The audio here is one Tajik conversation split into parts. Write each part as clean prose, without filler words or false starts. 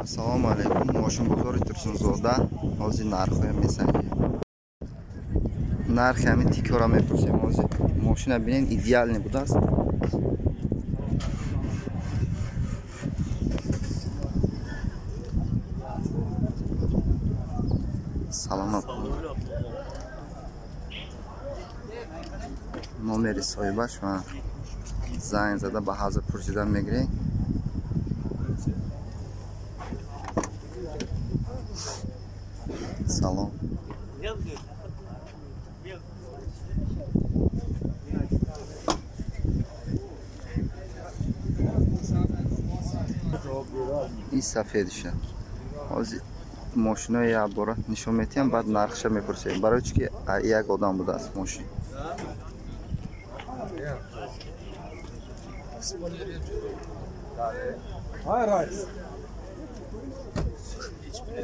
Ассалому алайкум, мошинбозори Турсунзода. Ҳозир нархҳоя месанҷем. Нархи ҳамин тикора мепурсем ҳозир. Мошина бинед, идеалне будааст. Саломат. Номери соҳибаш ва занг зада ба ҳазр пурсидан мегирем. Салом. Ин сафедиша. Ҳозир мошинои як бора нишон метиҳам, баъд нархша мепурсем. Барои чӣ ки як одам будааст мошин.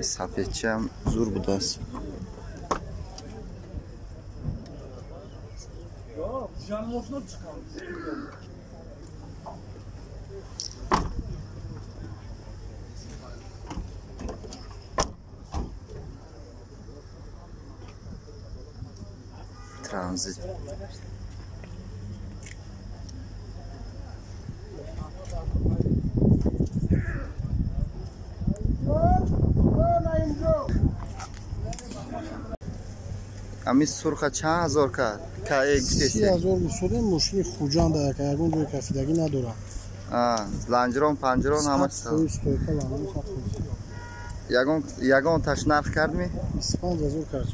Сафедчиам зур будааст. Транзит. Ами сурха чанд ҳазор кард? 30 000 гуфтодем, мошини Хуҷанда, яка ягон ҷои кафидагӣ надорад. Ланҷирон, панҷирон ҳама. Стойка ланҷирон 100%. Ягон таш нарх кардми? 25 000 кард.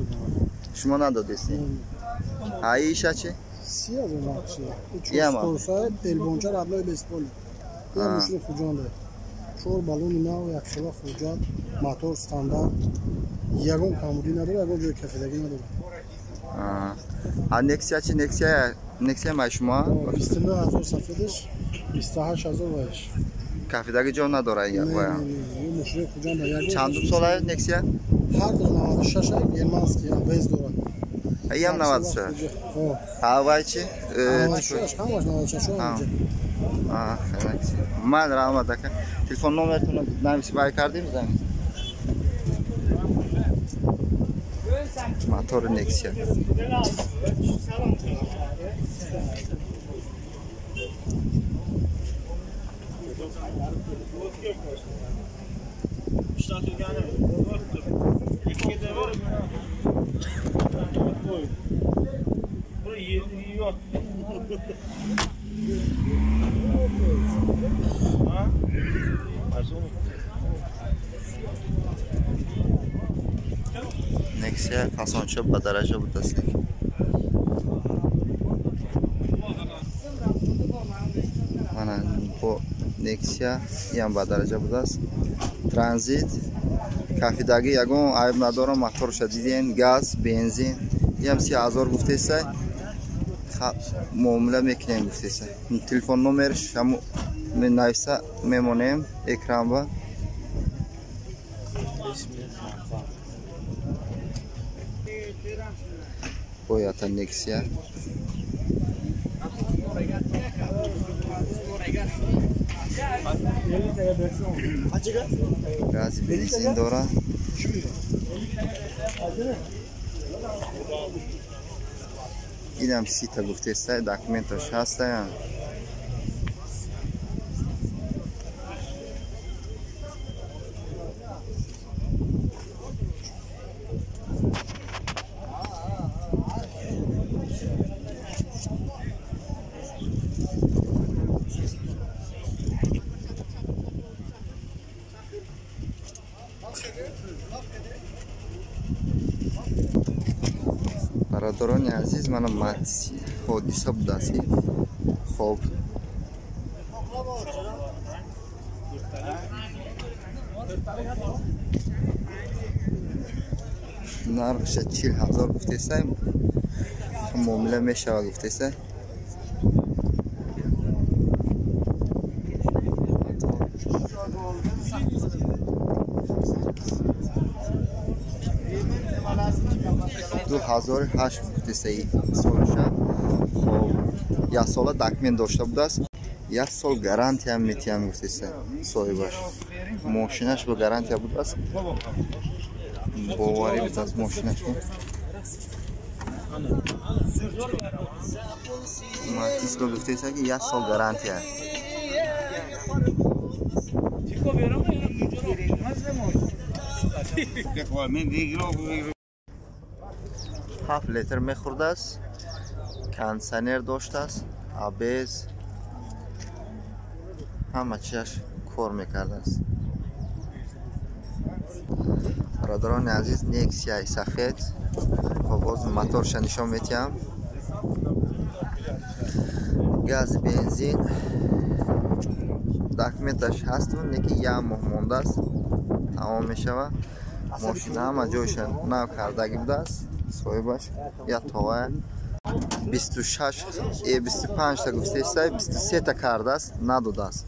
Шумо надодест? Аиша чи? 30 000 нарх шуда. Элбонча родной бесполи. Мошини Хуҷанда. Чор баллони нав, яксола хуҷат, мотор стандарт, ягон камбудӣ надорад, ягон ҷои кафидагӣ надорад. А Нексия чи? Нексия, Нексия май шумо? 29 000 сафедаш, 28 000 вайш. Кафидаги ҷо надорад вая. Мошини Хуҷанда ягон. Чандум сола Нексия? Ҳар ду 96, германский, АБС дорад. Иам 96. А вай чи? Ҳамаш 96. Ман раҳмат, ака. Телефон номертонро нависи вай кардем, занг. Мотори Нексия. Нексия фасонча ба дараҷа будааст. Мана бо Нексия иам ба дараҷа будааст. Транзит кафидагӣ ягон айб надорам, моторша дидем, газ, бензин. Иам 30 000 гуфтесай. Муомила мекунем гуфтесай. Телефон номерш ҳаму нависа мемонем экранба. Боята Нексия. Газ, бензин дорад. Инам сита гуфтестай, документаш ҳастая. Бародарони азиз, мана ҳодиса будааст. Хоб, нархша 40 000 гуфтесай, муомила мешавад гуфтесай. 2008 гуфтесаи солаша. Хоб, яксола документ дошта будааст. Як сол гарантия метиҳам гуфтеса соҳибаш. Мошинаш ба гарантия будааст. Боварӣ будааст мошинаш. Матис ба гуфтеса ки як сол гарантия. Ҳафт литр мехӯрдааст, кондиционер доштааст, АБС, ҳама чизаш кор мекардааст. Бародарони азиз, Нексияи сафед. Хоб, боз моторша нишон метиҳам. Газ, бензин, документаш ҳасту, неки як моҳ мондааст, тамом мешавад. Мошина ҳама ҷойша нав кардагӣ будааст. Соҳибаш як товая 26 25 та гуфтеста, 23 та кардааст, надодааст.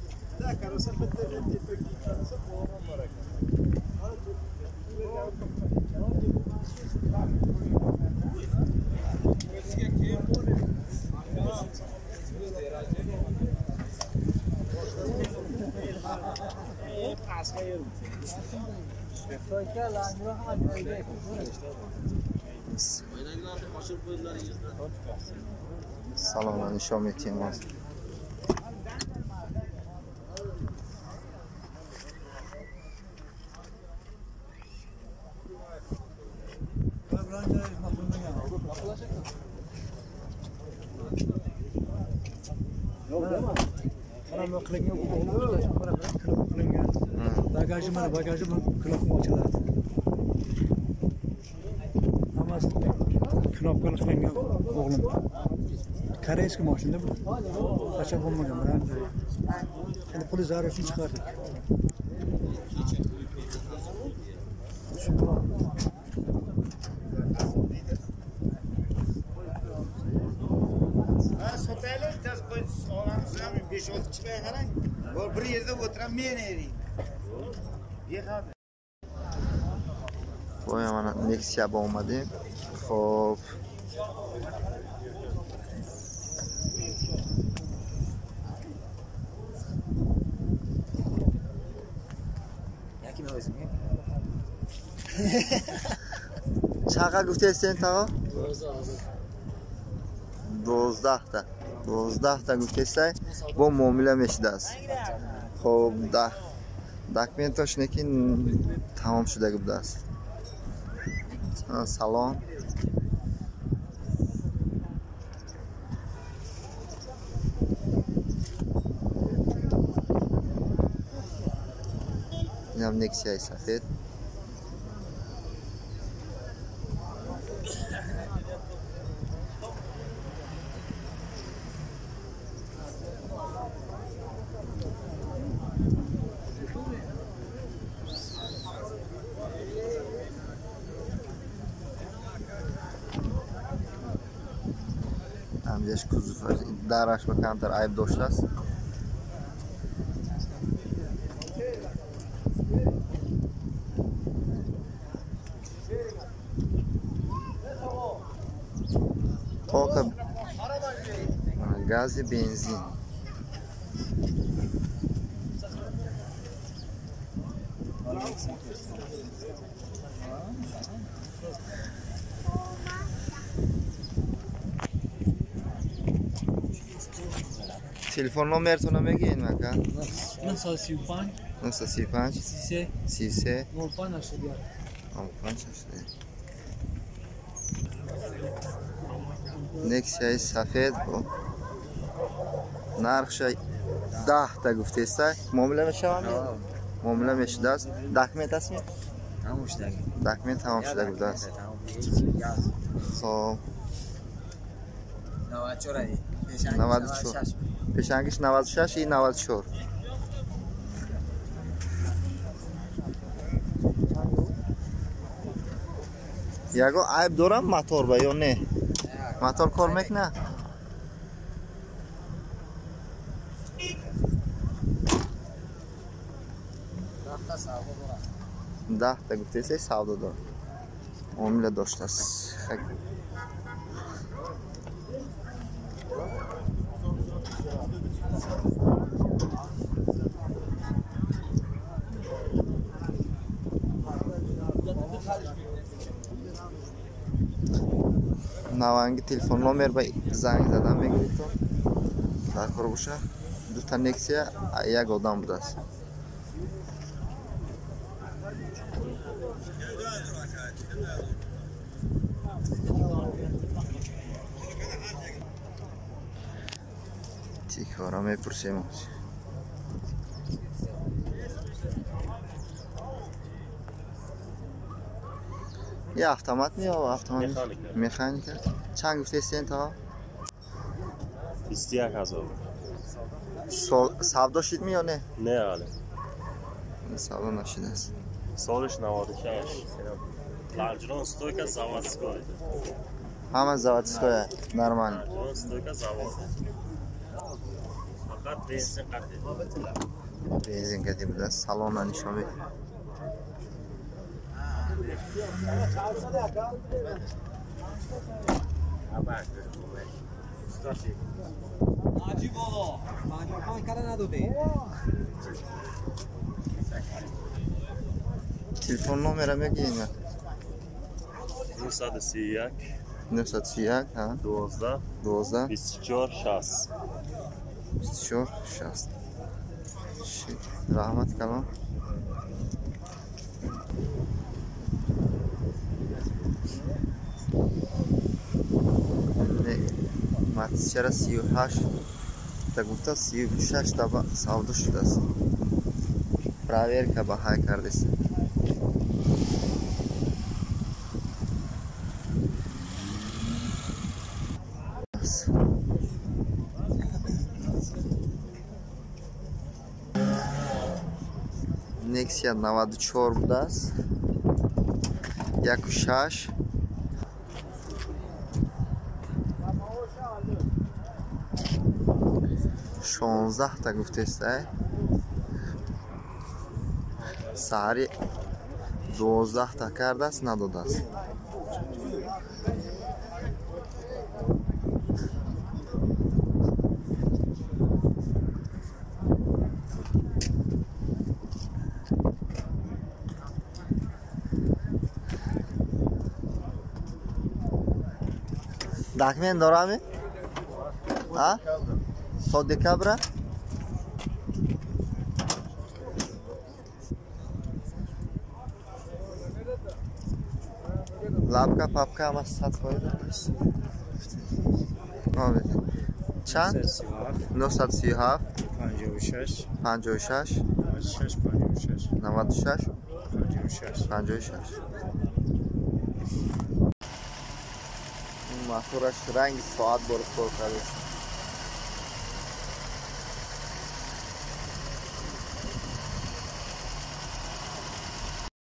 Салона нишон метиҳем ҳозир. Bagajı mana, bagajı knopka ochiladi. Hammasi knopkali qilingan o'g'lim. Koreyskiy mashina bu. Qachon bo'lmagan bilan. Endi puli zarur uchun chiqardik. Sotaylik, tez olamiz ham 5-6 kishi qarang. Bir yerda o'tiram men ering. Voy, mana Nexia ba омадем. Хоб, чақа гуфтестен таға? 12 та. 12 та гуфтестай, бо муомила мешудааст. Хоб, документаш неки тамом шудаги будааст. Салон. Инам Нексияи сафед. Ҳамҷаш кузов дараш ба камтар айб доштааст. Тока гази, бензин. Телефон номертона мегӯед, мака? 935 935 33 33 05 81. 05 81. Нексияи сафед бо нархша 10 та гуфтеста, муомила мешавад? Муомила мешудааст. Документ ҳастми? Тамом шудаги. Документ тамом шуда будааст. Хоб, 94. 94. Пешангиш 96 и 94. Ягон айб дорам мотор ба ё не? Мотор кор мекунад? 10 та гуфтеса, савдо дор. Муомила доштааст. Наванги телефон номер ба занг задан мегиред, дар кор боша. Дута Нексия як одам будааст. Тикора мепурсем. Я автомат ми ё автомат? Механика. Чанд гуфтестен то? 21000. Савдо шид ми ё не? Не, али. Савдо нашидааст. Солиш 96. Ланжерон стойка заводской. Ҳама заводская, нормально. Ланжерон стойка завод. Фақат бензин қатӣ. Бензин қатӣ будааст. Салонна нишон медиҳад. Телефон номера мегӯед? 931 931 ҳа 12 12 24 60 24 60. Раҳмат калом. Матчара 38 та гуфта 36 та савдо шудааст. Проверка баҳай кардест. Nexia 94 будааст. 1.6 16 та гуфтест. Саҳари 12 та кардааст, надодааст. Документ дорами? А? То декабра? Лапка, папка, ҳама 100%. Чанд? 937 56 56 96 96 56 56. Мотораш ранги соат бор кор кардааст.